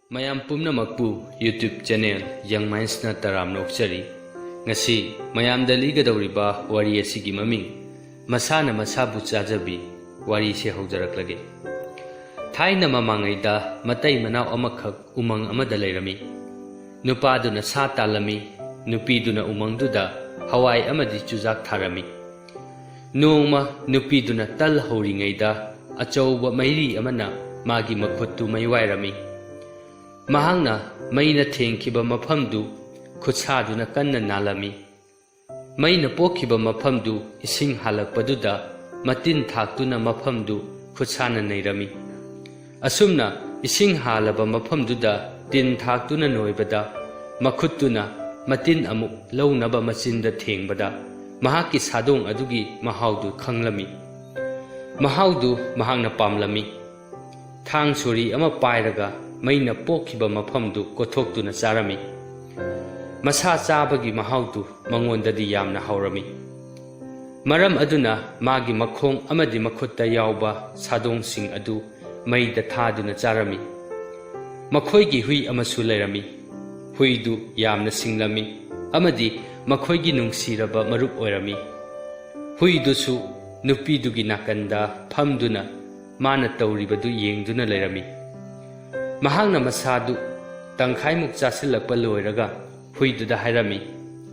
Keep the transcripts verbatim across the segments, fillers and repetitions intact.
ꯃꯌꯥꯝ ꯄꯨꯝꯅꯃꯛꯄꯨ YouTube channel Young Mindsꯅ ꯇꯔꯥꯝꯅ ꯑꯣꯛꯆꯔꯤ꯫ ꯉꯁꯤ ꯃꯌꯥꯝꯗ ꯂꯤꯒꯗꯧꯔꯤꯕ ꯋꯥꯔꯤ ꯑꯁꯤꯒꯤ ꯃꯃꯤꯡ ꯃꯁꯥꯅ ꯃꯁꯥꯕꯨ ꯆꯥꯖꯕꯤ꯫ ꯋꯥꯔꯤꯁꯦ ꯍꯧꯖꯔꯛꯂꯒꯦ꯫ ꯊꯥꯏꯅ ꯃꯃꯥꯡꯉꯩꯗ ꯃꯇꯩ ꯃꯅꯥꯎ ꯑꯃꯈꯛ ꯎꯃꯪ ꯑꯃꯗ ꯂꯩꯔꯝꯃꯤ꯫ ꯅꯨꯄꯥꯗꯨꯅ ꯁꯥ ꯇꯥꯜꯂꯝꯃꯤ, ꯅꯨꯄꯤꯗꯨꯅ ꯎꯃꯪꯗꯨꯗ ꯍꯋꯥꯏ ꯑꯃꯗꯤ ꯆꯨꯖꯥꯛ ꯊꯥꯔꯝꯃꯤ꯫ ꯅꯣꯡꯃ ꯅꯨꯄꯤꯗꯨꯅ ꯇꯜ ꯍꯧꯔꯤꯉꯩꯗ ꯑꯆꯧꯕ ꯃꯩꯔꯤ ꯑꯃꯅ ꯃꯥꯒꯤ ꯃꯈꯨꯠꯇꯨ ꯃꯩ ꯋꯥꯏꯔꯝꯃꯤ꯫ ꯃꯍꯥꯛꯅ ꯃꯩꯅ ꯊꯦꯡꯈꯤꯕ ꯃꯐꯝꯗꯨ ꯈꯨꯠꯁꯥꯗꯨꯅ ꯀꯟꯅ ꯅꯥꯜꯂꯝꯃꯤ꯫ ꯃꯩꯅ ꯄꯣꯛꯈꯤꯕ ꯃꯐꯝꯗꯨ ꯏꯁꯤꯡ ꯍꯥꯜꯂꯛꯄꯗꯨꯗ ꯃꯇꯤꯟ ꯊꯥꯛꯇꯨꯅ ꯃꯐꯝꯗꯨ ꯈꯨꯠꯁꯥꯅ ꯅꯩꯔꯝꯃꯤ꯫ ꯑꯁꯨꯝꯅ ꯏꯁꯤꯡ ꯍꯥꯜꯂꯕ ꯃꯐꯝꯗꯨꯗ ꯇꯤꯟ ꯊꯥꯛꯇꯨꯅ ꯅꯣꯏꯕꯗ ꯃꯈꯨꯠꯇꯨꯅ ꯃꯇꯤꯟ ꯑꯃꯨꯛ ꯂꯧꯅꯕ ꯃꯆꯤꯟꯗ ꯊꯦꯡꯕꯗ ꯃꯍꯥꯛꯀꯤ ꯁꯥꯗꯣꯡ ꯑꯗꯨꯒꯤ ꯃꯍꯥꯎꯗꯨ ꯈꯪꯂꯝꯃꯤ꯫ ꯃꯍꯥꯎꯗꯨ ꯃꯍꯥꯛꯅ ꯄꯥꯝꯂꯝꯃꯤ꯫ ꯊꯥꯡ ꯁꯣꯔꯤ ꯑꯃ ꯄꯥꯏꯔꯒ ꯃꯩꯅ ꯄꯣꯛꯈꯤꯕ ꯃꯐꯝꯗꯨ ꯀꯣꯊꯣꯛꯇꯨꯅ ꯆꯥꯔꯝꯃꯤ꯫ ꯃꯁꯥ ꯆꯥꯕꯒꯤ ꯃꯍꯥꯎꯗꯨ ꯃꯉꯣꯟꯗꯗꯤ ꯌꯥꯝꯅ ꯍꯥꯎꯔꯝꯃꯤ꯫ ꯃꯔꯝ ꯑꯗꯨꯅ ꯃꯥꯒꯤ ꯃꯈꯣꯡ ꯑꯃꯗꯤ ꯃꯈꯨꯠꯇ ꯌꯥꯎꯕ ꯁꯥꯗꯣꯡꯁꯤꯡ ꯑꯗꯨ ꯃꯩꯗ ꯊꯥꯗꯨꯅ ꯆꯥꯔꯝꯃꯤ꯫ ꯃꯈꯣꯏꯒꯤ ꯍꯨꯏ ꯑꯃꯁꯨ ꯂꯩꯔꯝꯃꯤ꯫ ꯍꯨꯏꯗꯨ ꯌꯥꯝꯅ ꯁꯤꯡꯂꯝꯃꯤ ꯑꯃꯗꯤ ꯃꯈꯣꯏꯒꯤ ꯅꯨꯡꯁꯤꯔꯕ ꯃꯔꯨꯞ ꯑꯣꯏꯔꯝꯃꯤ꯫ ꯍꯨꯏꯗꯨꯁꯨ ꯅꯨꯄꯤꯗꯨꯒꯤ ꯅꯥꯀꯟꯗ ꯐꯝꯗꯨꯅ ꯃꯥꯅ ꯇꯧꯔꯤꯕꯗꯨ ꯌꯦꯡꯗꯨꯅ ꯂꯩꯔꯝꯃꯤ꯫ ꯃꯍꯥꯛꯅ ꯃꯁꯥꯗꯨ ꯇꯪꯈꯥꯏꯃꯨꯛ ꯆꯥꯁꯤꯜꯂꯛꯄ ꯂꯣꯏꯔꯒ ꯍꯨꯏꯗꯨꯗ ꯍꯥꯏꯔꯝꯃꯤ,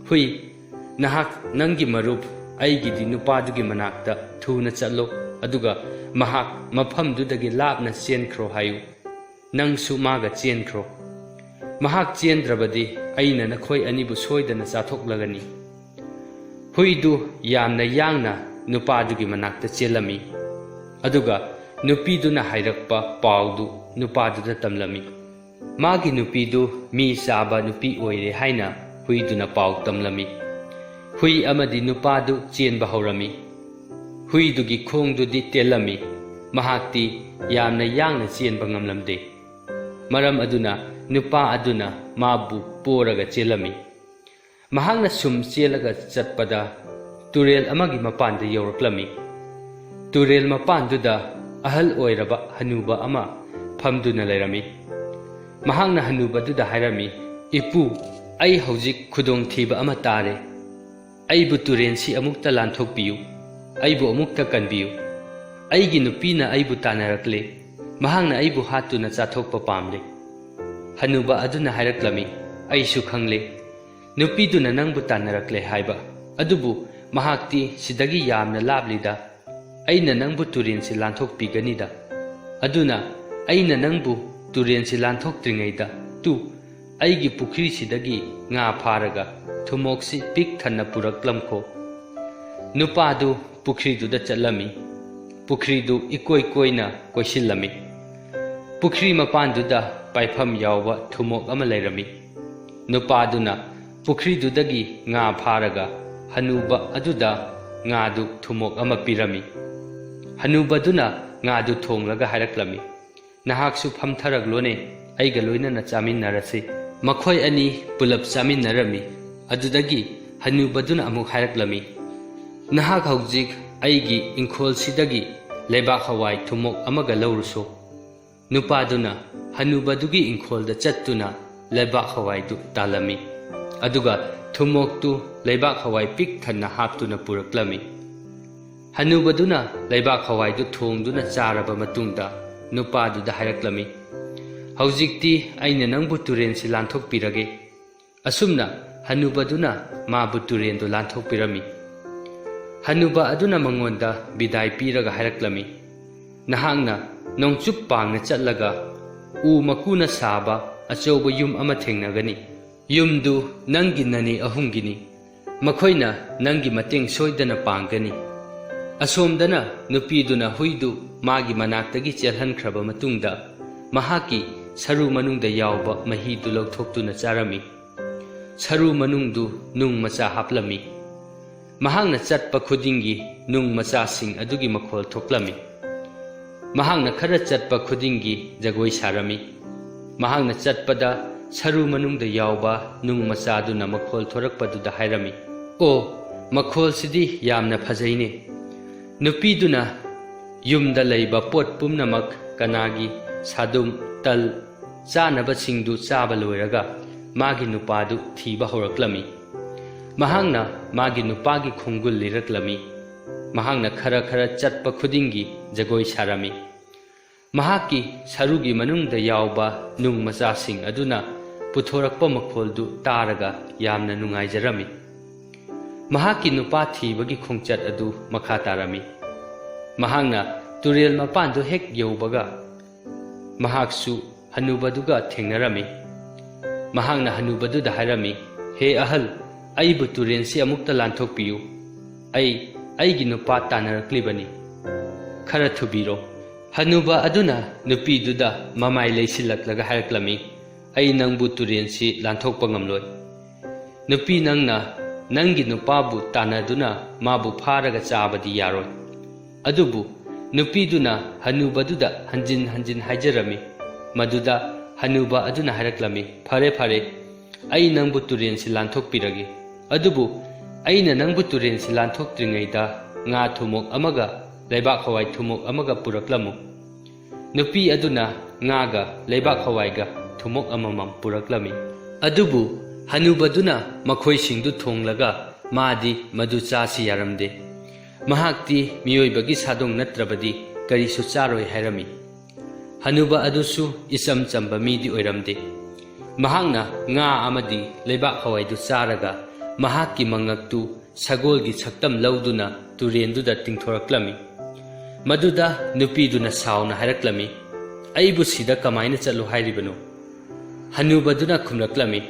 "ꯍꯨꯏ, ꯅꯍꯥꯛ ꯅꯪꯒꯤ ꯃꯔꯨꯞ ꯑꯩꯒꯤꯗꯤ ꯅꯨꯄꯥꯗꯨꯒꯤ ꯃꯅꯥꯛꯇ ꯊꯨꯅ ꯆꯠꯂꯣ, ꯑꯗꯨꯒ ꯃꯍꯥꯛ ꯃꯐꯝꯗꯨꯗꯒꯤ ꯂꯥꯞꯅ ꯆꯦꯟꯈ꯭ꯔꯣ ꯍꯥꯏꯌꯨ꯫ ꯅꯪꯁꯨ ꯃꯥꯒ ꯆꯦꯟꯈ꯭ꯔꯣ꯫ ꯃꯍꯥꯛ ꯆꯦꯟꯗ꯭ꯔꯕꯗꯤ ꯑꯩꯅ ꯅꯈꯣꯏ ꯑꯅꯤꯕꯨ ꯁꯣꯏꯗꯅ ꯆꯥꯊꯣꯛꯂꯒꯅꯤ꯫" ꯍꯨꯏꯗꯨ ꯌꯥꯝꯅ ꯌꯥꯡꯅ ꯅꯨꯄꯥꯗꯨꯒꯤ ꯃꯅꯥꯛꯇ ꯆꯦꯜꯂꯝꯃꯤ꯫ ꯑꯗꯨꯒ ꯅꯨꯄꯤꯗꯨꯅ ꯍꯥꯏꯔꯛꯄ ꯄꯥꯎꯗꯨ ꯅꯨꯄꯥꯗꯨꯗ ꯇꯝꯂꯝꯃꯤ꯫ ꯃꯥꯒꯤ ꯅꯨꯄꯤꯗꯨ ꯃꯤ ꯆꯥꯕ ꯅꯨꯄꯤ ꯑꯣꯏꯔꯦ ꯍꯥꯏꯅ ꯍꯨꯏꯗꯨꯅ ꯄꯥꯎ ꯇꯝꯂꯝꯃꯤ꯫ ꯍꯨꯏ ꯑꯃꯗꯤ ꯅꯨꯄꯥꯗꯨ ꯆꯦꯟꯕ ꯍꯧꯔꯝꯃꯤ꯫ ꯍꯨꯏꯗꯨꯒꯤ ꯈꯣꯡꯗꯨꯗꯤ ꯇꯦꯜꯂꯝꯃꯤ꯫ ꯃꯍꯥꯛꯇꯤ ꯌꯥꯝꯅ ꯌꯥꯡꯅ ꯆꯦꯟꯕ ꯉꯝꯂꯝꯗꯦ꯫ ꯃꯔꯝ ꯑꯗꯨꯅ ꯅꯨꯄꯥ ꯑꯗꯨꯅ ꯃꯥꯕꯨ ꯄꯣꯔꯒ ꯆꯦꯜꯂꯝꯃꯤ꯫ ꯃꯍꯥꯛꯅ ꯁꯨꯝ ꯆꯦꯜꯂꯒ ꯆꯠꯄꯗ ꯇꯨꯔꯦꯜ ꯑꯃꯒꯤ ꯃꯄꯥꯟꯗ ꯌꯧꯔꯛꯂꯝꯃꯤ꯫ ꯇꯨꯔꯦꯜ ꯃꯄꯥꯟꯗꯨꯗ ꯑꯍꯜ ꯑꯣꯏꯔꯕ ꯍꯅꯨꯕ ꯑꯃ ꯐꯝꯗꯨꯅ ꯂꯩꯔꯝꯃꯤ꯫ ꯃꯍꯥꯛꯅ ꯍꯅꯨꯕꯗꯨꯗ ꯍꯥꯏꯔꯝꯃꯤ, "ꯏꯄꯨ, ꯑꯩ ꯍꯧꯖꯤꯛ ꯈꯨꯗꯣꯡꯊꯤꯕ ꯑꯃ ꯇꯥꯔꯦ꯫ ꯑꯩꯕꯨ ꯇꯨꯔꯦꯟꯁꯤ ꯑꯃꯨꯛꯇ ꯂꯥꯟꯊꯣꯛꯄꯤꯌꯨ꯫ ꯑꯩꯕꯨ ꯑꯃꯨꯛꯇ ꯀꯟꯕꯤꯌꯨ꯫ ꯑꯩꯒꯤ ꯅꯨꯄꯤꯅ ꯑꯩꯕꯨ ꯇꯥꯟꯅꯔꯛꯂꯦ꯫ ꯃꯍꯥꯛꯅ ꯑꯩꯕꯨ ꯍꯥꯠꯇꯨꯅ ꯆꯥꯊꯣꯛꯄ ꯄꯥꯝꯂꯦ꯫" ꯍꯅꯨꯕ ꯑꯗꯨꯅ ꯍꯥꯏꯔꯛꯂꯝꯃꯤ, "ꯑꯩꯁꯨ ꯈꯪꯂꯦ꯫ ꯅꯨꯄꯤꯗꯨꯅ ꯅꯪꯕꯨ ꯇꯥꯟꯅꯔꯛꯂꯦ ꯍꯥꯏꯕ꯫ ꯑꯗꯨꯕꯨ ꯃꯍꯥꯛꯇꯤ ꯁꯤꯗꯒꯤ ꯌꯥꯝꯅ ꯂꯥꯞꯂꯤꯗ꯫ ꯑꯩꯅ ꯅꯪꯕꯨ ꯇꯨꯔꯦꯟꯁꯤ ꯂꯥꯟꯊꯣꯛꯄꯤꯒꯅꯤꯗ꯫ ꯑꯗꯨꯅ ꯑꯩꯅ ꯅꯪꯕꯨ ꯇꯨꯔꯦꯟꯁꯤ ꯂꯥꯟꯊꯣꯛꯇ꯭ꯔꯤꯉꯩꯗ ꯇꯨ, ꯑꯩꯒꯤ ꯄꯨꯈ꯭ꯔꯤꯁꯤꯗꯒꯤ ꯉꯥ ꯐꯥꯔꯒ ꯊꯨꯝꯃꯣꯛꯁꯤ ꯄꯤꯛ ꯊꯟꯅ ꯄꯨꯔꯛꯂꯝꯈꯣ꯫" ꯅꯨꯄꯥꯗꯨ ꯄꯨꯈ꯭ꯔꯤꯗꯨꯗ ꯆꯠꯂꯝꯃꯤ꯫ ꯄꯨꯈ꯭ꯔꯤꯗꯨ ꯏꯀꯣꯏ ꯀꯣꯏꯅ ꯀꯣꯏꯁꯤꯜꯂꯝꯃꯤ꯫ ꯄꯨꯈ꯭ꯔꯤ ꯃꯄꯥꯟꯗꯨꯗ ꯄꯥꯏꯐꯝ ꯌꯥꯎꯕ ꯊꯨꯝꯃꯣꯛ ꯑꯃ ꯂꯩꯔꯝꯃꯤ꯫ ꯅꯨꯄꯥꯗꯨꯅ ꯄꯨꯈ꯭ꯔꯤꯗꯨꯗꯒꯤ ꯉꯥ ꯐꯥꯔꯒ ꯍꯅꯨꯕ ꯑꯗꯨꯗ ꯉꯥꯗꯨ ꯊꯨꯝꯃꯣꯛ ꯑꯃ ꯄꯤꯔꯝꯃꯤ꯫ ꯍꯅꯨꯕꯗꯨꯅ ꯉꯥꯗꯨ ꯊꯣꯡꯂꯒ ꯍꯥꯏꯔꯛꯂꯝꯃꯤ, "ꯅꯍꯥꯛꯁꯨ ꯐꯝꯊꯔꯛꯂꯣꯅꯦ, ꯑꯩꯒ ꯂꯣꯏꯅꯅ ꯆꯥꯃꯤꯟꯅꯔꯁꯤ꯫" ꯃꯈꯣꯏ ꯑꯅꯤ ꯄꯨꯂꯞ ꯆꯥꯃꯤꯟꯅꯔꯝꯃꯤ꯫ ꯑꯗꯨꯗꯒꯤ ꯍꯅꯨꯕꯗꯨꯅ ꯑꯃꯨꯛ ꯍꯥꯏꯔꯛꯂꯝꯃꯤ, "ꯅꯍꯥꯛ ꯍꯧꯖꯤꯛ ꯑꯩꯒꯤ ꯏꯪꯈꯣꯜꯁꯤꯗꯒꯤ ꯂꯩꯕꯥꯛ ꯍꯋꯥꯏ ꯊꯨꯝꯃꯣꯛ ꯑꯃꯒ ꯂꯧꯔꯨꯁꯨ꯫" ꯅꯨꯄꯥꯗꯨꯅ ꯍꯅꯨꯕꯗꯨꯒꯤ ꯏꯪꯈꯣꯜꯗ ꯆꯠꯇꯨꯅ ꯂꯩꯕꯥꯛ ꯍꯋꯥꯏꯗꯨ ꯇꯥꯜꯂꯝꯃꯤ꯫ ꯑꯗꯨꯒ ꯊꯨꯝꯃꯣꯛꯇꯨ ꯂꯩꯕꯥꯛ ꯍꯋꯥꯏ ꯄꯤꯛ ꯊꯟꯅ ꯍꯥꯞꯇꯨꯅ ꯄꯨꯔꯛꯂꯝꯃꯤ꯫ ꯍꯅꯨꯕꯗꯨꯅ ꯂꯩꯕꯥꯛ ꯍꯋꯥꯏꯗꯨ ꯊꯣꯡꯗꯨꯅ ꯆꯥꯔꯕ ꯃꯇꯨꯡꯗ ꯅꯨꯄꯥꯗꯨꯗ ꯍꯥꯏꯔꯛꯂꯝꯃꯤ, "ꯍꯧꯖꯤꯛꯇꯤ ꯑꯩꯅ ꯅꯪꯕꯨ ꯇꯨꯔꯦꯟꯁꯤ ꯂꯥꯟꯊꯣꯛꯄꯤꯔꯒꯦ꯫" ꯑꯁꯨꯝꯅ ꯍꯅꯨꯕꯗꯨꯅ ꯃꯥꯕꯨ ꯇꯨꯔꯦꯟꯗꯨ ꯂꯥꯟꯊꯣꯛꯄꯤꯔꯝꯃꯤ꯫ ꯍꯅꯨꯕ ꯑꯗꯨꯅ ꯃꯉꯣꯟꯗ ꯕꯤꯗꯥꯏ ꯄꯤꯔꯒ ꯍꯥꯏꯔꯛꯂꯝꯃꯤ, "ꯅꯍꯥꯛꯅ ꯅꯣꯡꯆꯨꯞ ꯄꯥꯡꯅ ꯆꯠꯂꯒ ꯎ ꯃꯀꯨꯅ ꯁꯥꯕ ꯑꯆꯧꯕ ꯌꯨꯝ ꯑꯃ ꯊꯦꯡꯅꯒꯅꯤ꯫ ꯌꯨꯝꯗꯨ ꯅꯪꯒꯤ ꯅꯅꯦ ꯑꯍꯨꯝꯒꯤꯅꯤ꯫ ꯃꯈꯣꯏꯅ ꯅꯪꯒꯤ ꯃꯇꯦꯡ ꯁꯣꯏꯗꯅ ꯄꯥꯡꯒꯅꯤ꯫" ꯑꯁꯣꯝꯗꯅ ꯅꯨꯄꯤꯗꯨꯅ ꯍꯨꯏꯗꯨ ꯃꯥꯒꯤ ꯃꯅꯥꯛꯇꯒꯤ ꯆꯦꯜꯍꯟꯈ꯭ꯔꯕ ꯃꯇꯨꯡꯗ ꯃꯍꯥꯛꯀꯤ ꯁꯔꯨ ꯃꯅꯨꯡꯗ ꯌꯥꯎꯕ ꯃꯍꯤꯗꯨ ꯂꯧꯊꯣꯛꯇꯨꯅ ꯆꯥꯔꯝꯃꯤ꯫ ꯁꯔꯨ ꯃꯅꯨꯡꯗꯨ ꯅꯨꯡ ꯃꯆꯥ ꯍꯥꯞꯂꯝꯃꯤ꯫ ꯃꯍꯥꯛꯅ ꯆꯠꯄ ꯈꯨꯗꯤꯡꯒꯤ ꯅꯨꯡ ꯃꯆꯥꯁꯤꯡ ꯑꯗꯨꯒꯤ ꯃꯈꯣꯜ ꯊꯣꯛꯂꯝꯃꯤ꯫ ꯃꯍꯥꯛꯅ ꯈꯔ ꯆꯠꯄ ꯈꯨꯗꯤꯡꯒꯤ ꯖꯒꯣꯏ ꯁꯥꯔꯝꯃꯤ꯫ ꯃꯍꯥꯛꯅ ꯆꯠꯄꯗ ꯁꯔꯨ ꯃꯅꯨꯡꯗ ꯌꯥꯎꯕ ꯅꯨꯡ ꯃꯆꯥꯗꯨꯅ ꯃꯈꯣꯜ ꯊꯣꯔꯛꯄꯗꯨꯗ ꯍꯥꯏꯔꯝꯃꯤ, "ꯑꯣ, ꯃꯈꯣꯜꯁꯤꯗꯤ ꯌꯥꯝꯅ ꯐꯖꯩꯅꯦ꯫ ꯅꯨꯄꯤꯗꯨꯅ ꯌꯨꯝꯗ ꯂꯩꯕ ꯄꯣꯠ ꯄꯨꯝꯅꯃꯛ, ꯀꯅꯥꯒꯤ ꯁꯥꯗꯨꯝ, ꯇꯜ, ꯆꯥꯅꯕꯁꯤꯡꯗꯨ ꯆꯥꯕ ꯂꯣꯏꯔꯒ ꯃꯥꯒꯤ ꯅꯨꯄꯥꯗꯨ ꯊꯤꯕ ꯍꯧꯔꯛꯂꯝꯃꯤ꯫ ꯃꯍꯥꯛꯅ ꯃꯥꯒꯤ ꯅꯨꯄꯥꯒꯤ ꯈꯣꯡꯒꯨꯜ ꯂꯤꯔꯛꯂꯝꯃꯤ꯫ ꯃꯍꯥꯛꯅ ꯈꯔ ꯈꯔ ꯆꯠꯄ ꯈꯨꯗꯤꯡꯒꯤ ꯖꯒꯣꯏ ꯁꯥꯔꯝꯃꯤ꯫ ꯃꯍꯥꯛꯀꯤ ꯁꯔꯨꯒꯤ ꯃꯅꯨꯡꯗ ꯌꯥꯎꯕ ꯅꯨꯡ ꯃꯆꯥꯁꯤꯡ ꯑꯗꯨꯅ ꯄꯨꯊꯣꯔꯛꯄ ꯃꯈꯣꯜꯗꯨ ꯇꯥꯔꯒ ꯌꯥꯝꯅ ꯅꯨꯡꯉꯥꯏꯖꯔꯝꯃꯤ꯫ ꯃꯍꯥꯛꯀꯤ ꯅꯨꯄꯥ ꯊꯤꯕꯒꯤ ꯈꯣꯡꯆꯠ ꯑꯗꯨ ꯃꯈꯥ ꯇꯥꯔꯝꯃꯤ꯫ ꯃꯍꯥꯛꯅ ꯇꯨꯔꯦꯜ ꯃꯄꯥꯟꯗꯨ ꯍꯦꯛ ꯌꯧꯕꯒ, ꯃꯍꯥꯛꯁꯨ ꯍꯅꯨꯕꯗꯨꯒ ꯊꯦꯡꯅꯔꯝꯃꯤ꯫ ꯃꯍꯥꯛꯅ ꯍꯅꯨꯕꯗꯨꯗ ꯍꯥꯏꯔꯝꯃꯤ, "ꯍꯦ ꯑꯍꯜ, ꯑꯩꯕꯨ ꯇꯨꯔꯦꯟꯁꯤ ꯑꯃꯨꯛꯇ ꯂꯥꯟꯊꯣꯛꯄꯤꯌꯨ꯫ ꯑꯩ ꯑꯩꯒꯤ ꯅꯨꯄꯥ ꯇꯥꯟꯅꯔꯛꯂꯤꯕꯅꯤ꯫ ꯈꯔ ꯊꯨꯕꯤꯔꯣ꯫" ꯍꯅꯨꯕ ꯑꯗꯨꯅ ꯅꯨꯄꯤꯗꯨꯗ ꯃꯃꯥꯏ ꯂꯩꯁꯤꯜꯂꯛꯂꯒ ꯍꯥꯏꯔꯛꯂꯝꯃꯤ, "ꯑꯩ ꯅꯪꯕꯨ ꯇꯨꯔꯦꯟꯁꯤ ꯂꯥꯟꯊꯣꯛꯄ ꯉꯝꯂꯣꯏ꯫ ꯅꯨꯄꯤ, ꯅꯪꯅ ꯅꯪꯒꯤ ꯅꯨꯄꯥꯕꯨ ꯇꯥꯟꯅꯗꯨꯅ ꯃꯥꯕꯨ ꯐꯥꯔꯒ ꯆꯥꯕꯗꯤ ꯌꯥꯔꯣꯏ꯫" ꯑꯗꯨꯕꯨ ꯅꯨꯄꯤꯗꯨꯅ ꯍꯅꯨꯕꯗꯨꯗ ꯍꯟꯖꯤꯟ ꯍꯟꯖꯤꯟ ꯍꯥꯏꯖꯔꯝꯃꯤ꯫ ꯃꯗꯨꯗ ꯍꯅꯨꯕ ꯑꯗꯨꯅ ꯍꯥꯏꯔꯛꯂꯝꯃꯤ, "ꯐꯔꯦ, ꯐꯔꯦ, ꯑꯩ ꯅꯪꯕꯨ ꯇꯨꯔꯦꯟꯁꯤ ꯂꯥꯟꯊꯣꯛꯄꯤꯔꯒꯦ꯫ ꯑꯗꯨꯕꯨ ꯑꯩꯅ ꯅꯪꯕꯨ ꯇꯨꯔꯦꯟꯁꯤ ꯂꯥꯟꯊꯣꯛꯇ꯭ꯔꯤꯉꯩꯗ ꯉꯥ ꯊꯨꯝꯃꯣꯛ ꯑꯃꯒ ꯂꯩꯕꯥꯛ ꯍꯋꯥꯏ ꯊꯨꯝꯃꯣꯛ ꯑꯃꯒ ꯄꯨꯔꯛꯂꯝꯃꯨ꯫" ꯅꯨꯄꯤ ꯑꯗꯨꯅ ꯉꯥꯒ ꯂꯩꯕꯥꯛ ꯍꯋꯥꯏꯒ ꯊꯨꯝꯃꯣꯛ ꯑꯃꯃꯝ ꯄꯨꯔꯛꯂꯝꯃꯤ꯫ ꯑꯗꯨꯕꯨ ꯍꯅꯨꯕꯗꯨꯅ ꯃꯈꯣꯏꯁꯤꯡꯗꯨ ꯊꯣꯡꯂꯒ ꯃꯥꯗꯤ ꯃꯗꯨ ꯆꯥꯁꯤ ꯌꯥꯔꯝꯗꯦ꯫ ꯃꯍꯥꯛꯇꯤ ꯃꯤꯑꯣꯏꯕꯒꯤ ꯁꯥꯗꯣꯡ ꯅꯠꯇ꯭ꯔꯕꯗꯤ ꯀꯔꯤꯁꯨ ꯆꯥꯔꯣꯏ ꯍꯥꯏꯔꯝꯃꯤ꯫ ꯍꯅꯨꯕ ꯑꯗꯨꯁꯨ ꯏꯆꯝ ꯆꯝꯕ ꯃꯤꯗꯤ ꯑꯣꯏꯔꯝꯗꯦ꯫ ꯃꯍꯥꯛꯅ ꯉꯥ ꯑꯃꯗꯤ ꯂꯩꯕꯥꯛ ꯍꯋꯥꯏꯗꯨ ꯆꯥꯔꯒ ꯃꯍꯥꯛꯀꯤ ꯃꯉꯛꯇꯨ ꯁꯒꯣꯜꯒꯤ ꯁꯛꯇꯝ ꯂꯧꯗꯨꯅ ꯇꯨꯔꯦꯟꯗꯨꯗ ꯇꯤꯡꯊꯣꯔꯛꯂꯝꯃꯤ꯫ ꯃꯗꯨꯗ ꯅꯨꯄꯤꯗꯨꯅ ꯁꯥꯎꯅ ꯍꯥꯏꯔꯛꯂꯝꯃꯤ, "ꯑꯩꯕꯨ ꯁꯤꯗ ꯀꯃꯥꯏꯅ ꯆꯠꯂꯨ ꯍꯥꯏꯔꯤꯕꯅꯣ?" ꯍꯅꯨꯕꯗꯨꯅ ꯈꯨꯝꯂꯛꯂꯝꯃꯤ,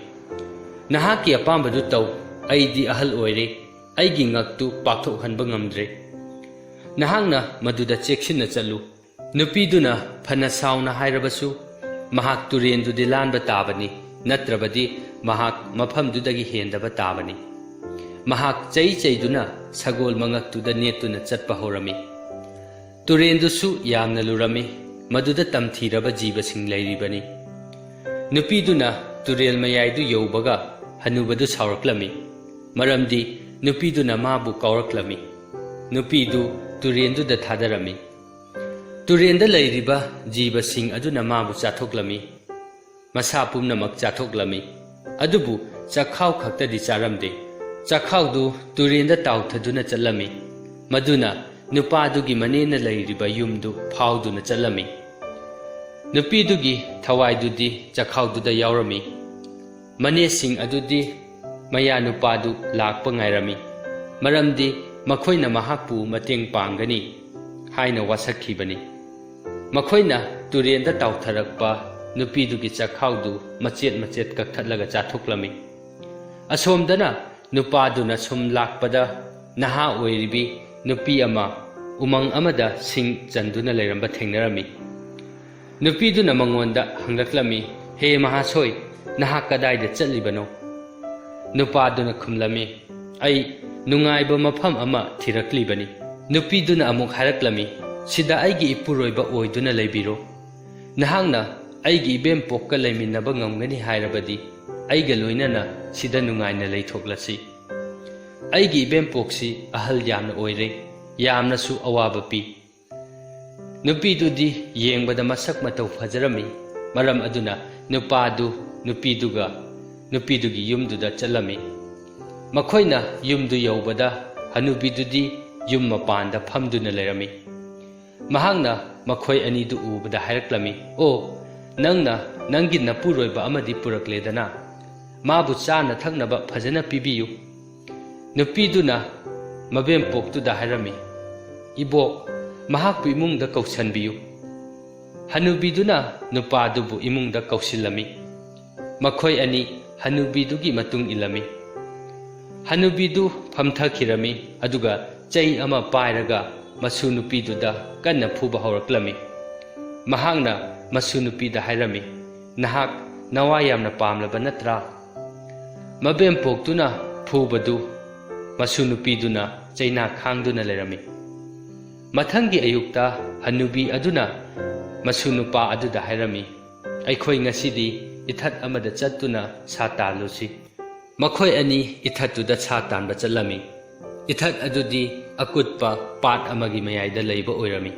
"ꯅꯍꯥꯛꯀꯤ ꯑꯄꯥꯝꯕꯗꯨ ꯇꯧ, ꯑꯩꯗꯤ ꯑꯍꯜ ꯑꯣꯏꯔꯦ, ꯑꯩꯒꯤ ꯉꯛꯇꯨ ꯄꯥꯛꯊꯣꯛꯍꯟꯕ ꯉꯝꯗ꯭ꯔꯦ꯫ ꯅꯍꯥꯛꯅ ꯃꯗꯨꯗ ꯆꯦꯛꯁꯤꯟꯅ ꯆꯠꯂꯨ꯫" ꯅꯨꯄꯤꯗꯨꯅ ꯐꯅ ꯁꯥꯎꯅ ꯍꯥꯏꯔꯕꯁꯨ, ꯃꯍꯥꯛ ꯇꯨꯔꯦꯟꯗꯨꯗꯤ ꯂꯥꯟꯕ ꯇꯥꯕꯅꯤ, ꯅꯠꯇ꯭ꯔꯕꯗꯤ ꯃꯍꯥꯛ ꯃꯐꯝꯗꯨꯗꯒꯤ ꯍꯦꯟꯗꯕ ꯇꯥꯕꯅꯤ꯫ ꯃꯍꯥꯛ ꯆꯩ ꯆꯩꯗꯨꯅ ꯁꯒꯣꯜ ꯃꯉꯛꯇꯨꯗ ꯅꯦꯠꯇꯨꯅ ꯆꯠꯄ ꯍꯧꯔꯝꯃꯤ꯫ ꯇꯨꯔꯦꯟꯗꯨꯁꯨ ꯌꯥꯝꯅ ꯂꯨꯔꯝꯃꯤ, ꯃꯗꯨꯗ ꯇꯝꯊꯤꯔꯕ ꯖꯤꯕꯁꯤꯡ ꯂꯩꯔꯤꯕꯅꯤ꯫ ꯅꯨꯄꯤꯗꯨꯅ ꯇꯨꯔꯦꯜ ꯃꯌꯥꯏꯗꯨ ꯌꯧꯕꯒ ꯍꯅꯨꯕꯗꯨ ꯁꯥꯎꯔꯛꯂꯝꯃꯤ, ꯃꯔꯝꯗꯤ ꯅꯨꯄꯤꯗꯨꯅ ꯃꯥꯕꯨ ꯀꯥꯎꯔꯛꯂꯝꯃꯤ꯫ ꯅꯨꯄꯤꯗꯨ ꯇꯨꯔꯦꯟꯗꯨꯗ ꯊꯥꯗꯔꯝꯃꯤ꯫ ꯇꯨꯔꯦꯟꯗ ꯂꯩꯔꯤꯕ ꯖꯤꯕꯁꯤꯡ ꯑꯗꯨꯅ ꯃꯥꯕꯨ ꯆꯥꯊꯣꯛꯂꯝꯃꯤ꯫ ꯃꯁꯥ ꯄꯨꯝꯅꯃꯛ ꯆꯥꯊꯣꯛꯂꯝꯃꯤ꯫ ꯑꯗꯨꯕꯨ ꯆꯈꯥꯎ ꯈꯛꯇꯗꯤ ꯆꯥꯔꯝꯗꯦ꯫ ꯆꯈꯥꯎꯗꯨ ꯇꯨꯔꯦꯟꯗ ꯇꯥꯎꯊꯗꯨꯅ ꯆꯠꯂꯝꯃꯤ꯫ ꯃꯗꯨꯅ ꯅꯨꯄꯥꯗꯨꯒꯤ ꯃꯅꯦꯅ ꯂꯩꯔꯤꯕ ꯌꯨꯝꯗꯨ ꯐꯥꯎꯗꯨꯅ ꯆꯠꯂꯝꯃꯤ꯫ ꯅꯨꯄꯤꯗꯨꯒꯤ ꯊꯋꯥꯏꯗꯨꯗꯤ ꯆꯈꯥꯎꯗꯨꯗ ꯌꯥꯎꯔꯝꯃꯤ꯫ ꯃꯅꯦꯁꯤꯡ ꯑꯗꯨꯗꯤ ꯃꯌꯥ ꯅꯨꯄꯥꯗꯨ ꯂꯥꯛꯄ ꯉꯥꯏꯔꯝꯃꯤ, ꯃꯔꯝꯗꯤ ꯃꯈꯣꯏꯅ ꯃꯍꯥꯛꯄꯨ ꯃꯇꯦꯡ ꯄꯥꯡꯒꯅꯤ ꯍꯥꯏꯅ ꯋꯥꯁꯛꯈꯤꯕꯅꯤ꯫ ꯃꯈꯣꯏꯅ ꯇꯨꯔꯦꯟꯗ ꯇꯥꯎꯊꯔꯛꯄ ꯅꯨꯄꯤꯗꯨꯒꯤ ꯆꯈꯥꯎꯗꯨ ꯃꯆꯦꯠ ꯃꯆꯦꯠ ꯀꯛꯊꯠꯂꯒ ꯆꯥꯊꯣꯛꯂꯝꯃꯤ꯫ ꯑꯁꯣꯝꯗꯅ ꯅꯨꯄꯥꯗꯨꯅ ꯁꯨꯝ ꯂꯥꯛꯄꯗ ꯅꯍꯥ ꯑꯣꯏꯔꯤꯕꯤ ꯅꯨꯄꯤ ꯑꯃ ꯎꯃꯪ ꯑꯃꯗ ꯁꯤꯡ ꯆꯟꯗꯨꯅ ꯂꯩꯔꯝꯕ ꯊꯦꯡꯅꯔꯝꯃꯤ꯫ ꯅꯨꯄꯤꯗꯨꯅ ꯃꯉꯣꯟꯗ ꯍꯪꯂꯛꯂꯝꯃꯤ, "ꯍꯦ ꯃꯍꯥꯁꯣꯏ, ꯅꯍꯥꯛ ꯀꯗꯥꯏꯗ ꯆꯠꯂꯤꯕꯅꯣ?" ꯅꯨꯄꯥꯗꯨꯅ ꯈꯨꯝꯂꯝꯃꯤ, "ꯑꯩ ꯅꯨꯡꯉꯥꯏꯕ ꯃꯐꯝ ꯑꯃ ꯊꯤꯔꯛꯂꯤꯕꯅꯤ꯫" ꯅꯨꯄꯤꯗꯨꯅ ꯑꯃꯨꯛ ꯍꯥꯏꯔꯛꯂꯝꯃꯤ, "ꯁꯤꯗ ꯑꯩꯒꯤ ꯏꯄꯨꯔꯣꯏꯕ ꯑꯣꯏꯗꯨꯅ ꯂꯩꯕꯤꯔꯣ꯫ ꯅꯍꯥꯛꯅ ꯑꯩꯒꯤ ꯏꯕꯦꯝꯄꯣꯛꯀ ꯂꯩꯃꯤꯟꯅꯕ ꯉꯝꯒꯅꯤ ꯍꯥꯏꯔꯕꯗꯤ ꯑꯩꯒ ꯂꯣꯏꯅꯅ ꯁꯤꯗ ꯅꯨꯡꯉꯥꯏꯅ ꯂꯩꯊꯣꯛꯂꯁꯤ꯫ ꯑꯩꯒꯤ ꯏꯕꯦꯝꯄꯣꯛꯁꯤ ꯑꯍꯜ ꯌꯥꯝꯅ ꯑꯣꯏꯔꯦ, ꯌꯥꯝꯅꯁꯨ ꯑꯋꯥꯕ ꯄꯤ꯫" ꯅꯨꯄꯤꯗꯨꯗꯤ ꯌꯦꯡꯕꯗ ꯃꯁꯛ ꯃꯇꯧ ꯐꯖꯔꯝꯃꯤ꯫ ꯃꯔꯝ ꯑꯗꯨꯅ ꯅꯨꯄꯥꯗꯨ ꯅꯨꯄꯤꯗꯨꯒ ꯅꯨꯄꯤꯗꯨꯒꯤ ꯌꯨꯝꯗꯨꯗ ꯆꯠꯂꯝꯃꯤ꯫ ꯃꯈꯣꯏꯅ ꯌꯨꯝꯗꯨ ꯌꯧꯕꯗ ꯍꯅꯨꯕꯤꯗꯨꯗꯤ ꯌꯨꯝ ꯃꯄꯥꯟꯗ ꯐꯝꯗꯨꯅ ꯂꯩꯔꯝꯃꯤ꯫ ꯃꯍꯥꯛꯅ ꯃꯈꯣꯏ ꯑꯅꯤꯗꯨ ꯎꯕꯗ ꯍꯥꯏꯔꯛꯂꯝꯃꯤ, "ꯑꯣ, ꯅꯪꯅ ꯅꯪꯒꯤ ꯅꯄꯨꯔꯣꯏꯕ ꯑꯃꯗꯤ ꯄꯨꯔꯛꯂꯦꯗꯅ, ꯃꯥꯕꯨ ꯆꯥꯅ ꯊꯛꯅꯕ ꯐꯖꯅ ꯄꯤꯕꯤꯌꯨ꯫" ꯅꯨꯄꯤꯗꯨꯅ ꯃꯕꯦꯝꯄꯣꯛꯇꯨꯗ ꯍꯥꯏꯔꯝꯃꯤ, "ꯏꯕꯣꯛ, ꯃꯍꯥꯛꯄꯨ ꯏꯃꯨꯡꯗ ꯀꯧꯁꯟꯕꯤꯌꯨ꯫" ꯍꯅꯨꯕꯤꯗꯨꯅ ꯅꯨꯄꯥꯗꯨꯕꯨ ꯏꯃꯨꯡꯗ ꯀꯧꯁꯤꯜꯂꯝꯃꯤ꯫ ꯃꯈꯣꯏ ꯑꯅꯤ ꯍꯅꯨꯕꯤꯗꯨꯒꯤ ꯃꯇꯨꯡ ꯏꯜꯂꯝꯃꯤ꯫ ꯍꯅꯨꯕꯤꯗꯨ ꯐꯝꯊꯈꯤꯔꯝꯃꯤ, ꯑꯗꯨꯒ ꯆꯩ ꯑꯃ ꯄꯥꯏꯔꯒ ꯃꯁꯨ ꯅꯨꯄꯤꯗꯨꯗ ꯀꯟꯅ ꯐꯨꯕ ꯍꯧꯔꯛꯂꯝꯃꯤ꯫ ꯃꯍꯥꯛꯅ ꯃꯁꯨ ꯅꯨꯄꯤꯗ ꯍꯥꯏꯔꯝꯃꯤ, "ꯅꯍꯥꯛ ꯅꯋꯥ ꯌꯥꯝꯅ ꯄꯥꯝꯂꯕ ꯅꯠꯇ꯭ꯔꯥ?" ꯃꯕꯦꯝꯄꯣꯛꯇꯨꯅ ꯐꯨꯕꯗꯨ ꯃꯁꯨ ꯅꯨꯄꯤꯗꯨꯅ ꯆꯩꯅꯥ ꯈꯥꯡꯗꯨꯅ ꯂꯩꯔꯝꯃꯤ꯫ ꯃꯊꯪꯒꯤ ꯑꯌꯨꯛꯇ ꯍꯅꯨꯕꯤ ꯑꯗꯨꯅ ꯃꯁꯨ ꯅꯨꯄꯥ ꯑꯗꯨꯗ ꯍꯥꯏꯔꯝꯃꯤ, "ꯑꯩꯈꯣꯏ ꯉꯁꯤꯗꯤ ꯏꯊꯠ ꯑꯃꯗ ꯆꯠꯇꯨꯅ ꯁꯥ ꯇꯥꯜꯂꯨꯁꯤ꯫" ꯃꯈꯣꯏ ꯑꯅꯤ ꯏꯊꯠꯇꯨꯗ ꯁꯥ ꯇꯥꯟꯕ ꯆꯠꯂꯝꯃꯤ꯫ ꯏꯊꯠ ꯑꯗꯨꯗꯤ ꯑꯀꯨꯠꯄ ꯄꯥꯠ ꯑꯃꯒꯤ ꯃꯌꯥꯏꯗ ꯂꯩꯕ ꯑꯣꯏꯔꯝꯃꯤ꯫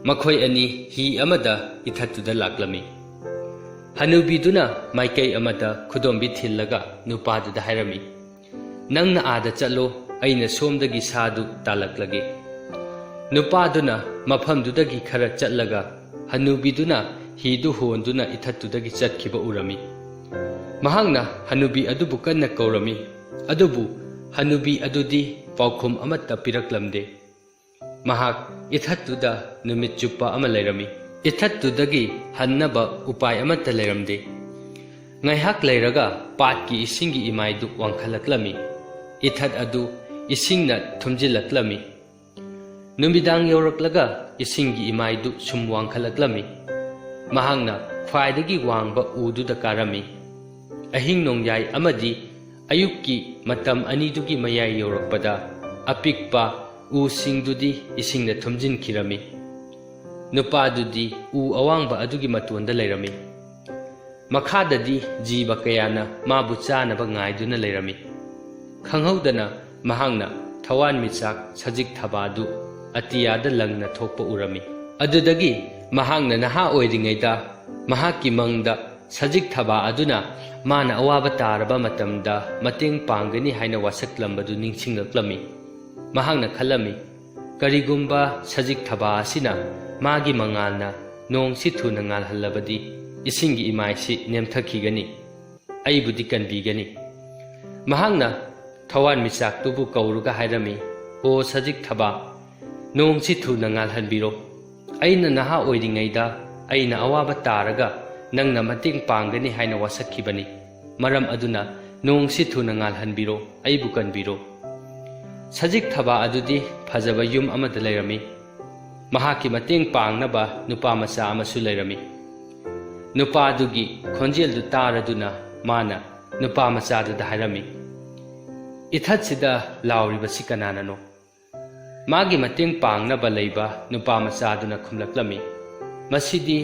ꯃꯈꯣꯏ ꯑꯅꯤ ꯍꯤ ꯑꯃꯗ ꯏꯊꯠꯇꯨꯗ ꯂꯥꯛꯂꯝꯃꯤ꯫ ꯍꯅꯨꯕꯤꯗꯨꯅ ꯃꯥꯏꯀꯩ ꯑꯃꯗ ꯈꯨꯗꯣꯝꯕꯤ ꯊꯤꯜꯂꯒ ꯅꯨꯄꯥꯗꯨꯗ ꯍꯥꯏꯔꯝꯃꯤ, "ꯅꯪꯅ ꯑꯥꯗ ꯆꯠꯂꯣ, ꯑꯩꯅ ꯁꯣꯝꯗꯒꯤ ꯁꯥꯗꯨ ꯇꯥꯜꯂꯛꯂꯒꯦ"꯫ ꯅꯨꯄꯥꯗꯨꯅ ꯃꯐꯝꯗꯨꯗꯒꯤ ꯈꯔ ꯆꯠꯂꯒ ꯍꯅꯨꯕꯤꯗꯨꯅ ꯍꯤꯗꯨ ꯍꯣꯟꯗꯨꯅ ꯏꯊꯠꯇꯨꯗꯒꯤ ꯆꯠꯈꯤꯕ ꯎꯔꯝꯃꯤ꯫ ꯃꯍꯥꯛꯅ ꯍꯅꯨꯕꯤ ꯑꯗꯨꯕꯨ ꯀꯟꯅ ꯀꯧꯔꯝꯃꯤ, ꯑꯗꯨꯕꯨ ꯍꯅꯨꯕꯤ ꯑꯗꯨꯗꯤ ꯄꯥꯎꯈꯨꯝ ꯑꯃꯠꯇ ꯄꯤꯔꯛꯂꯝꯗꯦ꯫ ꯃꯍꯥꯛ ꯏꯊꯠꯇꯨꯗ ꯅꯨꯃꯤꯠ ꯆꯨꯞꯄ ꯑꯃ ꯂꯩꯔꯝꯃꯤ꯫ ꯏꯊꯠꯇꯨꯗꯒꯤ ꯍꯟꯅꯕ ꯎꯄꯥꯏ ꯑꯃꯠꯇ ꯂꯩꯔꯝꯗꯦ꯫ ꯉꯥꯏꯍꯥꯛ ꯂꯩꯔꯒ ꯄꯥꯠꯀꯤ ꯏꯁꯤꯡꯒꯤ ꯏꯃꯥꯏꯗꯨ ꯋꯥꯡꯈꯠꯂꯛꯂꯝꯃꯤ꯫ ꯏꯊꯠ ꯑꯗꯨ ꯏꯁꯤꯡꯅ ꯊꯨꯝꯖꯤꯜꯂꯛꯂꯝꯃꯤ꯫ ꯅꯨꯃꯤꯗꯥꯡ ꯌꯧꯔꯛꯂꯒ ꯏꯁꯤꯡꯒꯤ ꯏꯃꯥꯏꯗꯨ ꯁꯨꯝ ꯋꯥꯡꯈꯠꯂꯛꯂꯝꯃꯤ꯫ ꯃꯍꯥꯛꯅ ꯈ꯭ꯋꯥꯏꯗꯒꯤ ꯋꯥꯡꯕ ꯎꯗꯨꯗ ꯀꯥꯔꯝꯃꯤ꯫ ꯑꯍꯤꯡ ꯅꯣꯡꯌꯥꯏ ꯑꯃꯗꯤ ꯑꯌꯨꯛꯀꯤ ꯃꯇꯝ ꯑꯅꯤꯗꯨꯒꯤ ꯃꯌꯥꯏ ꯌꯧꯔꯛꯄꯗ ꯑꯄꯤꯛꯄ ꯎꯁꯤꯡꯗꯨꯗꯤ ꯏꯁꯤꯡꯅ ꯊꯨꯝꯖꯤꯟꯈꯤꯔꯝꯃꯤ꯫ ꯅꯨꯄꯥꯗꯨꯗꯤ ꯎ ꯑꯋꯥꯡꯕ ꯑꯗꯨꯒꯤ ꯃꯇꯣꯟꯗ ꯂꯩꯔꯝꯃꯤ꯫ ꯃꯈꯥꯗꯗꯤ ꯖꯤꯕ ꯀꯌꯥꯅ ꯃꯥꯕꯨ ꯆꯥꯅꯕ ꯉꯥꯏꯗꯨꯅ ꯂꯩꯔꯝꯃꯤ꯫ ꯈꯪꯍꯧꯗꯅ ꯃꯍꯥꯛꯅ ꯊꯋꯥꯟꯃꯤꯆꯥꯛ ꯁꯖꯤꯛ ꯊꯕꯥꯗꯨ ꯑꯇꯤꯌꯥꯗ ꯂꯪꯅ ꯊꯣꯛꯄ ꯎꯔꯝꯃꯤ꯫ ꯑꯗꯨꯗꯒꯤ ꯃꯍꯥꯛꯅ ꯅꯍꯥ ꯑꯣꯏꯔꯤꯉꯩꯗ ꯃꯍꯥꯛꯀꯤ ꯃꯪꯗ ꯁꯖꯤꯛ ꯊꯕꯥ ꯑꯗꯨꯅ ꯃꯥꯅ ꯑꯋꯥꯕ ꯇꯥꯔꯕ ꯃꯇꯝꯗ ꯃꯇꯦꯡ ꯄꯥꯡꯒꯅꯤ ꯍꯥꯏꯅ ꯋꯥꯁꯛꯂꯝꯕꯗꯨ ꯅꯤꯡꯁꯤꯡꯂꯛꯂꯝꯃꯤ꯫ ꯃꯍꯥꯛꯅ ꯈꯜꯂꯝꯃꯤ, "ꯀꯔꯤꯒꯨꯝꯕ ꯁꯖꯤꯛ ꯊꯕꯥ ꯑꯁꯤꯅ ꯃꯥꯒꯤ ꯃꯉꯥꯜꯅ ꯅꯣꯡꯁꯤ ꯊꯨꯅ ꯉꯥꯜꯍꯜꯂꯕꯗꯤ ꯏꯁꯤꯡꯒꯤ ꯏꯃꯥꯏꯁꯤ ꯅꯦꯝꯊꯈꯤꯒꯅꯤ, ꯑꯩꯕꯨꯗꯤ ꯀꯟꯕꯤꯒꯅꯤ"꯫ ꯃꯍꯥꯛꯅ ꯊꯋꯥꯟꯃꯤꯆꯥꯛꯇꯨꯕꯨ ꯀꯧꯔꯒ ꯍꯥꯏꯔꯝꯃꯤ, "ꯍꯣ ꯁꯖꯤꯛ ꯊꯕꯥ, ꯅꯣꯡꯁꯤ ꯊꯨꯅ ꯉꯥꯜꯍꯟꯕꯤꯔꯣ꯫ ꯑꯩꯅ ꯅꯍꯥ ꯑꯣꯏꯔꯤꯉꯩꯗ ꯑꯩꯅ ꯑꯋꯥꯕ ꯇꯥꯔꯒ ꯅꯪꯅ ꯃꯇꯦꯡ ꯄꯥꯡꯒꯅꯤ ꯍꯥꯏꯅ ꯋꯥꯁꯛꯈꯤꯕꯅꯤ꯫ ꯃꯔꯝ ꯑꯗꯨꯅ ꯅꯣꯡꯁꯤ ꯊꯨꯅ ꯉꯥꯜꯍꯟꯕꯤꯔꯣ, ꯑꯩꯕꯨ ꯀꯟꯕꯤꯔꯣ"꯫ ꯁꯖꯤꯛ ꯊꯕꯥ ꯑꯗꯨꯗꯤ ꯐꯖꯕ ꯌꯨꯝ ꯑꯃꯗ ꯂꯩꯔꯝꯃꯤ꯫ ꯃꯍꯥꯛꯀꯤ ꯃꯇꯦꯡ ꯄꯥꯡꯅꯕ ꯅꯨꯄꯥ ꯃꯆꯥ ꯑꯃꯁꯨ ꯂꯩꯔꯝꯃꯤ꯫ ꯅꯨꯄꯥꯗꯨꯒꯤ ꯈꯣꯟꯖꯦꯜꯗꯨ ꯇꯥꯔꯗꯨꯅ ꯃꯥꯅ ꯅꯨꯄꯥ ꯃꯆꯥꯗꯨꯗ ꯍꯥꯏꯔꯝꯃꯤ, "ꯏꯊꯠꯁꯤꯗ ꯂꯥꯎꯔꯤꯕꯁꯤ ꯀꯅꯥꯅꯅꯣ?" ꯃꯥꯒꯤ ꯃꯇꯦꯡ ꯄꯥꯡꯅꯕ ꯂꯩꯕ ꯅꯨꯄꯥ ꯃꯆꯥꯗꯨꯅ ꯈꯨꯝꯂꯛꯂꯝꯃꯤ, "ꯃꯁꯤꯗꯤ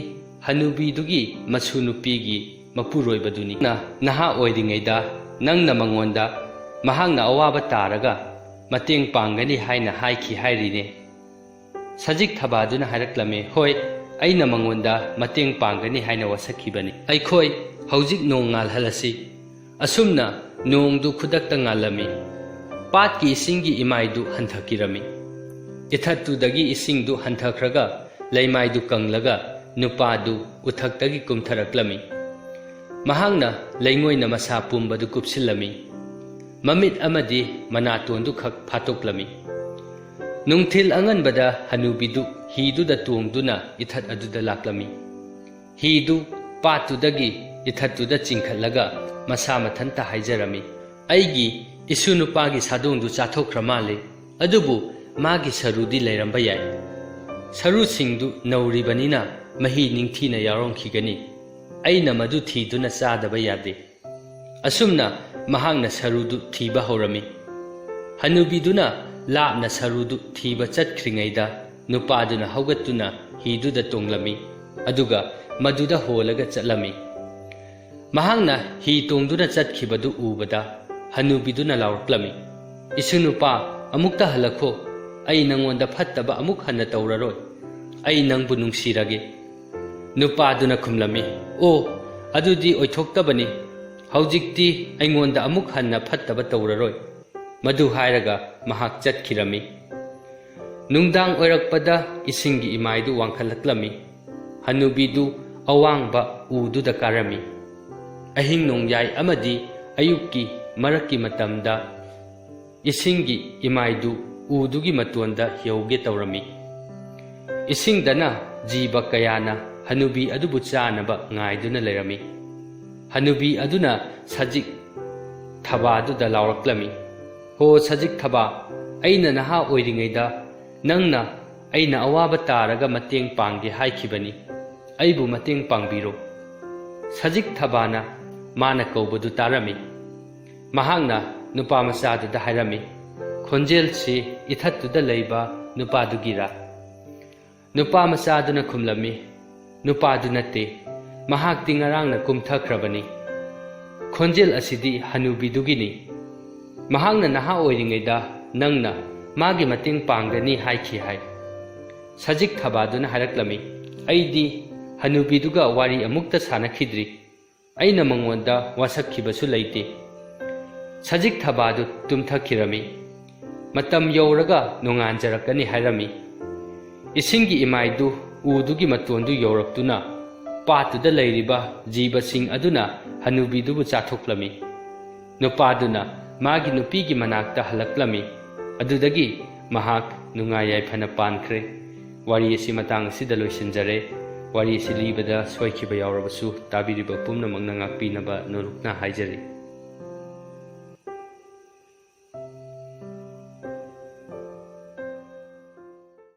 ꯍꯅꯨꯕꯤꯗꯨꯒꯤ ꯃꯁꯨ ꯅꯨꯄꯤꯒꯤ ꯃꯄꯨꯔꯣꯏꯕꯗꯨꯅꯤ꯫ ꯅ-, ꯅꯍꯥ ꯑꯣꯏꯔꯤꯉꯩꯗ ꯅꯪꯅ ꯃꯉꯣꯟꯗ ꯃꯍꯥꯛꯅ ꯑꯋꯥꯕ ꯇꯥꯔꯒ ꯃꯇꯦꯡ ꯄꯥꯡꯒꯅꯤ ꯍꯥꯏꯅ ꯍꯥꯏꯈꯤ ꯍꯥꯏꯔꯤꯅꯦ"꯫ ꯁꯖꯤꯛ ꯊꯕꯥꯗꯨꯅ ꯍꯥꯏꯔꯛꯂꯝꯃꯤ, "ꯍꯣꯏ, ꯑꯩꯅ ꯃꯉꯣꯟꯗ ꯃꯇꯦꯡ ꯄꯥꯡꯒꯅꯤ ꯍꯥꯏꯅ ꯋꯥꯁꯛꯈꯤꯕꯅꯤ꯫ ꯑꯩꯈꯣꯏ ꯍꯧꯖꯤꯛ ꯅꯣꯡ ꯉꯥꯜꯍꯜꯂꯁꯤ꯫ ꯑꯁꯨꯝꯅ ꯅꯣꯡꯗꯨ ꯈꯨꯗꯛꯇ ꯉꯥꯜꯂꯝꯃꯤ꯫ ꯄꯥꯠꯀꯤ ꯏꯁꯤꯡꯒꯤ ꯏꯃꯥꯏꯗꯨ ꯍꯟꯊꯈꯤꯔꯝꯃꯤ꯫ ꯏꯊꯠꯇꯨꯗꯒꯤ ꯏꯁꯤꯡꯗꯨ ꯍꯟꯊꯈ꯭ꯔꯒ ꯂꯩꯃꯥꯏꯗꯨ ꯀꯪꯂꯒ ꯅꯨꯄꯥꯗꯨ ꯎꯊꯛꯇꯒꯤ ꯀꯨꯝꯊꯔꯛꯂꯝꯃꯤ꯫ ꯃꯍꯥꯛꯅ ꯂꯩꯉꯣꯏꯅ ꯃꯁꯥ ꯄꯨꯝꯕꯗꯨ ꯀꯨꯞꯁꯤꯜꯂꯝꯃꯤ꯫ ꯃꯃꯤꯠ ꯑꯃꯗꯤ ꯃꯅꯥꯇꯣꯟꯗꯨ ꯈꯛ ꯐꯥꯠꯇꯣꯛꯂꯝꯃꯤ꯫ ꯅꯨꯡꯊꯤꯜ ꯑꯉꯟꯕꯗ ꯍꯅꯨꯕꯤꯗꯨ ꯍꯤꯗꯨꯗ ꯇꯣꯡꯗꯨꯅ ꯏꯊꯠ ꯑꯗꯨꯗ ꯂꯥꯛꯂꯝꯃꯤ꯫ ꯍꯤꯗꯨ ꯄꯥꯠꯇꯨꯗꯒꯤ ꯏꯊꯠꯇꯨꯗ ꯆꯤꯡꯈꯠꯂꯒ ꯃꯁꯥ ꯃꯊꯟꯇ ꯍꯥꯏꯖꯔꯝꯃꯤ, "ꯑꯩꯒꯤ ꯏꯁꯨ ꯅꯨꯄꯥꯒꯤ ꯁꯥꯗꯣꯡꯗꯨ ꯆꯥꯊꯣꯛꯈ꯭ꯔ ꯃꯥꯜꯂꯦ, ꯑꯗꯨꯕꯨ ꯃꯥꯒꯤ ꯁꯔꯨꯗꯤ ꯂꯩꯔꯝꯕ ꯌꯥꯏ꯫ ꯁꯔꯨꯁꯤꯡꯗꯨ ꯅꯧꯔꯤꯕꯅꯤꯅ ꯃꯍꯤ ꯅꯤꯡꯊꯤꯅ ꯌꯥꯎꯔꯝꯈꯤꯒꯅꯤ꯫ ꯑꯩꯅ ꯃꯗꯨ ꯊꯤꯗꯨꯅ ꯆꯥꯗꯕ ꯌꯥꯗꯦ꯫" ꯑꯁꯨꯝꯅ ꯃꯍꯥꯛꯅ ꯁꯔꯨꯗꯨ ꯊꯤꯕ ꯍꯧꯔꯝꯃꯤ꯫ ꯍꯅꯨꯕꯤꯗꯨꯅ ꯂꯥꯞꯅ ꯁꯔꯨꯗꯨ ꯊꯤꯕ ꯆꯠꯈ꯭ꯔꯤꯉꯩꯗ ꯅꯨꯄꯥꯗꯨꯅ ꯍꯧꯒꯠꯇꯨꯅ ꯍꯤꯗꯨꯗ ꯇꯣꯡꯂꯝꯃꯤ, ꯑꯗꯨꯒ ꯃꯗꯨꯗ ꯍꯣꯜꯂꯒ ꯆꯠꯂꯝꯃꯤ꯫ ꯃꯍꯥꯛꯅ ꯍꯤ ꯇꯣꯡꯗꯨꯅ ꯆꯠꯈꯤꯕꯗꯨ ꯎꯕꯗ ꯍꯅꯨꯕꯤꯗꯨꯅ ꯂꯥꯎꯔꯛꯂꯝꯃꯤ, "ꯏꯁꯨ ꯅꯨꯄꯥ, ꯑꯃꯨꯛꯇ ꯍꯜꯂꯛꯈꯣ꯫ ꯑꯩ ꯅꯪꯉꯣꯟꯗ ꯐꯠꯇꯕ ꯑꯃꯨꯛ ꯍꯟꯅ ꯇꯧꯔꯔꯣꯏ꯫ ꯑꯩ ꯅꯪꯕꯨ ꯅꯨꯡꯁꯤꯔꯒꯦ꯫" ꯅꯨꯄꯥꯗꯨꯅ ꯈꯨꯝꯂꯝꯃꯤ, "ꯑꯣ, ꯑꯗꯨꯗꯤ ꯑꯣꯏꯊꯣꯛꯇꯕꯅꯤ꯫ ꯍꯧꯖꯤꯛꯇꯤ ꯑꯩꯉꯣꯟꯗ ꯑꯃꯨꯛ ꯍꯟꯅ ꯐꯠꯇꯕ ꯇꯧꯔꯔꯣꯏ꯫" ꯃꯗꯨ ꯍꯥꯏꯔꯒ ꯃꯍꯥꯛ ꯆꯠꯈꯤꯔꯝꯃꯤ꯫ ꯅꯨꯡꯗꯥꯡ ꯑꯣꯏꯔꯛꯄꯗ ꯏꯁꯤꯡꯒꯤ ꯏꯃꯥꯏꯗꯨ ꯋꯥꯡꯈꯠꯂꯛꯂꯝꯃꯤ꯫ ꯍꯅꯨꯕꯤꯗꯨ ꯑꯋꯥꯡꯕ ꯎꯗꯨꯗ ꯀꯥꯔꯝꯃꯤ꯫ ꯑꯍꯤꯡ ꯅꯣꯡꯌꯥꯏ ꯑꯃꯗꯤ ꯑꯌꯨꯛꯀꯤ ꯃꯔꯛꯀꯤ ꯃꯇꯝꯗ ꯏꯁꯤꯡꯒꯤ ꯏꯃꯥꯏꯗꯨ ꯎꯗꯨꯒꯤ ꯃꯇꯣꯟꯗ ꯌꯧꯒꯦ ꯇꯧꯔꯝꯃꯤ꯫ ꯏꯁꯤꯡꯗꯅ ꯖꯤꯕ ꯀꯌꯥꯅ ꯍꯅꯨꯕꯤ ꯑꯗꯨꯕꯨ ꯆꯥꯅꯕ ꯉꯥꯏꯗꯨꯅ ꯂꯩꯔꯝꯃꯤ꯫ ꯍꯅꯨꯕꯤ ꯑꯗꯨꯅ ꯁꯖꯤꯛ ꯊꯕꯥꯗꯨꯗ ꯂꯥꯎꯔꯛꯂꯝꯃꯤ, "ꯍꯣ ꯁꯖꯤꯛ ꯊꯕꯥ, ꯑꯩꯅ ꯅꯍꯥ ꯑꯣꯏꯔꯤꯉꯩꯗ ꯅꯪꯅ ꯑꯩꯅ ꯑꯋꯥꯕ ꯇꯥꯔꯒ ꯃꯇꯦꯡ ꯄꯥꯡꯒꯦ ꯍꯥꯏꯈꯤꯕꯅꯤ꯫ ꯑꯩꯕꯨ ꯃꯇꯦꯡ ꯄꯥꯡꯕꯤꯔꯣ꯫" ꯁꯖꯤꯛ ꯊꯕꯥꯅ ꯃꯥꯅ ꯀꯧꯕꯗꯨ ꯇꯥꯔꯝꯃꯤ꯫ ꯃꯍꯥꯛꯅ ꯅꯨꯄꯥ ꯃꯆꯥꯗꯨꯗ ꯍꯥꯏꯔꯝꯃꯤ, "ꯈꯣꯟꯖꯦꯜꯁꯤ ꯏꯊꯠꯇꯨꯗ ꯂꯩꯕ ꯅꯨꯄꯥꯗꯨꯒꯤꯔꯥ?" ꯅꯨꯄꯥ ꯃꯆꯥꯗꯨꯅ ꯈꯨꯝꯂꯝꯃꯤ, "ꯅꯨꯄꯥꯗꯨ ꯅꯠꯇꯦ, ꯃꯍꯥꯛꯇꯤ ꯉꯔꯥꯡꯅ ꯀꯨꯝꯊꯈ꯭ꯔꯕꯅꯤ꯫ ꯈꯣꯟꯖꯦꯜ ꯑꯁꯤꯗꯤ ꯍꯅꯨꯕꯤꯗꯨꯒꯤꯅꯤ꯫ ꯃꯍꯥꯛꯅ ꯅꯍꯥ ꯑꯣꯏꯔꯤꯉꯩꯗ ꯅꯪꯅ ꯃꯥꯒꯤ ꯃꯇꯦꯡ ꯄꯥꯡꯒꯅꯤ ꯍꯥꯏꯈꯤ ꯍꯥꯏ꯫" ꯁꯖꯤꯛ ꯊꯕꯥꯗꯨꯅ ꯍꯥꯏꯔꯛꯂꯝꯃꯤ, ꯑꯩꯗꯤ ꯍꯅꯨꯕꯤꯗꯨꯒ ꯋꯥꯔꯤ ꯑꯃꯨꯛꯇ ꯁꯥꯟꯅꯈꯤꯗ꯭ꯔꯤ꯫ ꯑꯩꯅ ꯃꯉꯣꯟꯗ ꯋꯥꯁꯛꯈꯤꯕꯁꯨ ꯂꯩꯇꯦ꯫ ꯁꯖꯤꯛ ꯊꯕꯥꯗꯨ ꯇꯨꯝꯊꯈꯤꯔꯝꯃꯤ꯫ ꯃꯇꯝ ꯌꯧꯔꯒ ꯅꯣꯡꯉꯥꯟꯖꯔꯛꯀꯅꯤ ꯍꯥꯏꯔꯝꯃꯤ꯫ ꯏꯁꯤꯡꯒꯤ ꯏꯃꯥꯏꯗꯨ ꯎꯗꯨꯒꯤ ꯃꯇꯣꯟꯗꯨ ꯌꯧꯔꯛꯇꯨꯅ ꯄꯥꯠꯇꯨꯗ ꯂꯩꯔꯤꯕ ꯖꯤꯕꯁꯤꯡ ꯑꯗꯨꯅ ꯍꯅꯨꯕꯤꯗꯨꯕꯨ ꯆꯥꯊꯣꯛꯂꯝꯃꯤ꯫ ꯅꯨꯄꯥꯗꯨꯅ ꯃꯥꯒꯤ ꯅꯨꯄꯤꯒꯤ ꯃꯅꯥꯛꯇ ꯍꯜꯂꯛꯂꯝꯃꯤ꯫ ꯑꯗꯨꯗꯒꯤ ꯃꯍꯥꯛ ꯅꯨꯡꯉꯥꯏ ꯌꯥꯏꯐꯅ ꯄꯥꯟꯈ꯭ꯔꯦ꯫ ꯋꯥꯔꯤ ꯑꯁꯤ ꯃꯇꯥꯡ ꯑꯁꯤꯗ ꯂꯣꯏꯁꯤꯟꯖꯔꯦ꯫ ꯋꯥꯔꯤ ꯑꯁꯤ ꯂꯤꯕꯗ ꯁꯣꯏꯈꯤꯕ ꯌꯥꯎꯔꯕꯁꯨ ꯇꯥꯕꯤꯔꯤꯕ ꯄꯨꯝꯅꯃꯛꯅ ꯉꯥꯛꯄꯤꯅꯕ ꯅꯣꯂꯨꯛꯅ ꯍꯥꯏꯖꯔꯤ꯫